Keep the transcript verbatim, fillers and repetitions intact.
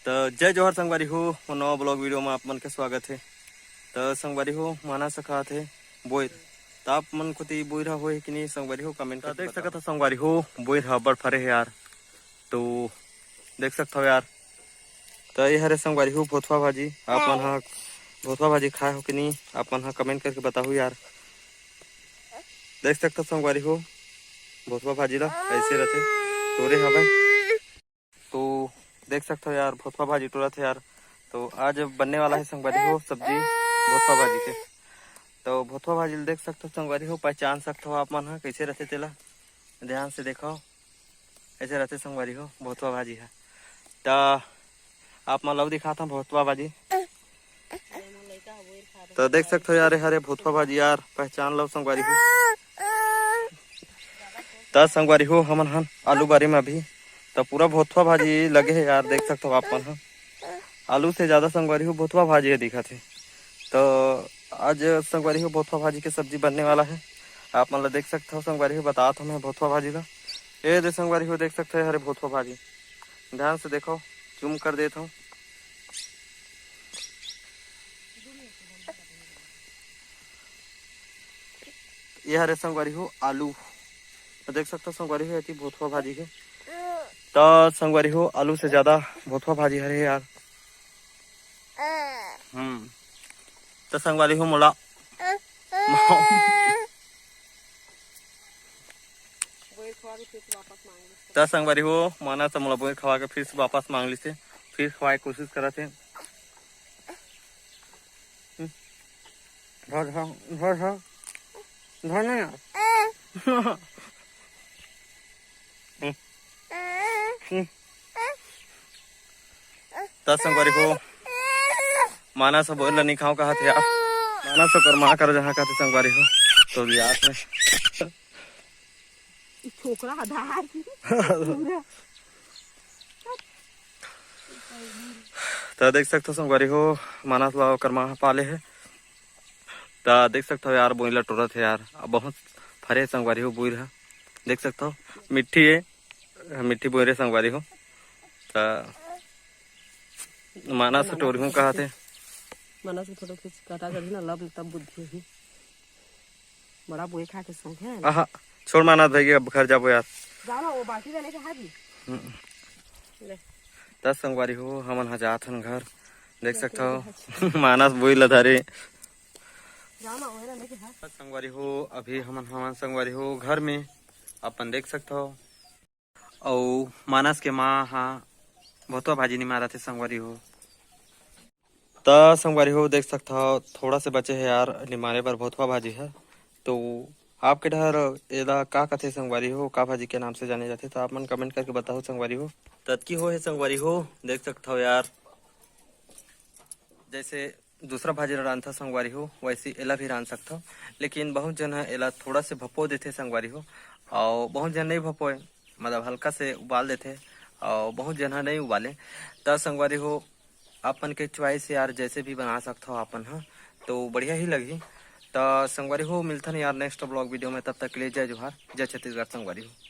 त जय जोहार संगवारी हो, मोर नवा vlog video में आप मन के स्वागत हे। त संगवारी हो, मानस खात हे बोइर। त आप मन कोती बोइर ह होए कि नहीं संगवारी हो, comment करके देख सकत हो संगवारी हो, बोइर ह अब्बड़ फरे हे यार। तो देख सकत हो यार, त ये हरे संगवारी हो भोथवा भाजी। आप मन ह भोथवा भाजी खाए हो कि नहीं, आप मन ह comment करके बताहू यार। देख सकत हो संगवारी हो, भोथवा भाजी ला ऐसे रथे, टोरे हवय। तो देख सकत हो यार, भोथवा भाजी टोरत हे यार। तो आज बनने वाला है संगवारी हो सब्जी भोथवा भाजी के। तो भोथवा भाजी ल देख सकत हो संगवारी हो, पहचान सकत हो आप मन ह कैसे रथे तेला, ध्यान से देखो, ऐसे रथे संगवारी हो भोथवा भाजी ह। त आप मन ल अउ दिखात हव भोथवा भाजी। त देख सकत हो यार, हरे भोथवा भाजी यार, पहचान लो संगवारी हो। त संगवारी हो, हमन हन आलू बारी में अभी, त पूरा भोथवा भाजी लगे हे यार, देख सकत हो आप मन ह। आलू से ज्यादा संगवारी हो भोथवा भाजी ह दिखत हे। त आज संगवारी हो भोथवा भाजी के सब्जी बनने वाला है। आप मन ल देख सकत हो संगवारी हो, बतात हव मैं भोथवा भाजी ला। ए दे संगवारी हो, देख सकत हो हरे भोथवा भाजी, ध्यान से देखो, zoom कर देत हव। ये हरे संगवारी हो आलू, त देख सकत हो संगवारी हो, एती भोथवा भाजी हे। त संगवारी हो, आलू से ज्यादा भोथवा भाजी हरे यार। हम्म, त संगवारी हो मोला त संगवारी हो, मानस मोला बोइर खवा के फिर से वापस मांग लिसे, फिर खवाए के कोशिश करत हे। हम्म। धर, धर, धर, धर। धर ना यार। हम्म। हम्म। त संगवारी हो, मानस ह बोइर ल नहीं खाव कहत हे यार। मानस ओकर माँ कर जहाँ कहत हे संगवारी हो, तो भी आत में। ई छोकरा ह धार पूरा। त देख सकत हो संगवारी हो, मानस ला ओकर माँ ह पाले हे। त देख सकत हो यार, बोइर ला टोरत हे यार, अब बहुत फरे हे संगवारी हो बोइर ह। देख सकत हो, मिट्ठी हे, मिट्ठी बोइर हे संगवारी हो। त मानस टोरहूँ कहत हे। मानस के फोटो खींच कटा करही ना, लब तब बुद्धि होही। बड़ा बोइर खा के शौक है। आहा, छोड़ मानस भाई के, अब घर जाबो यार। जा ना, वो बाल्टी ला लेके हाथ में। हम्म। ले। त संगवारी हो, हमन ह जात हन घर। देख सकत हो, मानस बोइर ला धरे। जा ना, वो ला लेके हाथ। त संगवारी हो, अभी हमन हवन संगवारी हो घर में, अपन देख सकत हो। अउ मानस के माँ ह भोथवा भाजी निमारत हे संगवारी हो। त संगवारी हो, देख सकत हव, थोड़ा से बचे हे यार निमारे बर भोथवा भाजी ह। तो आपके डहर एला का कथे संगवारी हो, का भाजी के नाम से जाने जाथे, त आप मन comment करके बताहू संगवारी हो। ततकी हो हे संगवारी हो, देख सकत हव यार, जैसे दूसरा भाजी ला रांधथव संगवारी हो, वैसे एला भी रांध सकथव। लेकिन बहुत झन ह एला थोड़ा से भपो देथे संगवारी हो, अउ बहुत झन नहीं भपोय, मतलब हल्का से उबाल देथे, अउ बहुत झन ह नहीं उबाले। त संगवारी हो, अपन के choice यार, जैसे भी बना सकथव अपन ह, तो बढ़िया ही लगही। त संगवारी हो, मिलथन यार next vlog video में, तब तक के लिए जय जोहार, जय छत्तीसगढ़ संगवारी हो।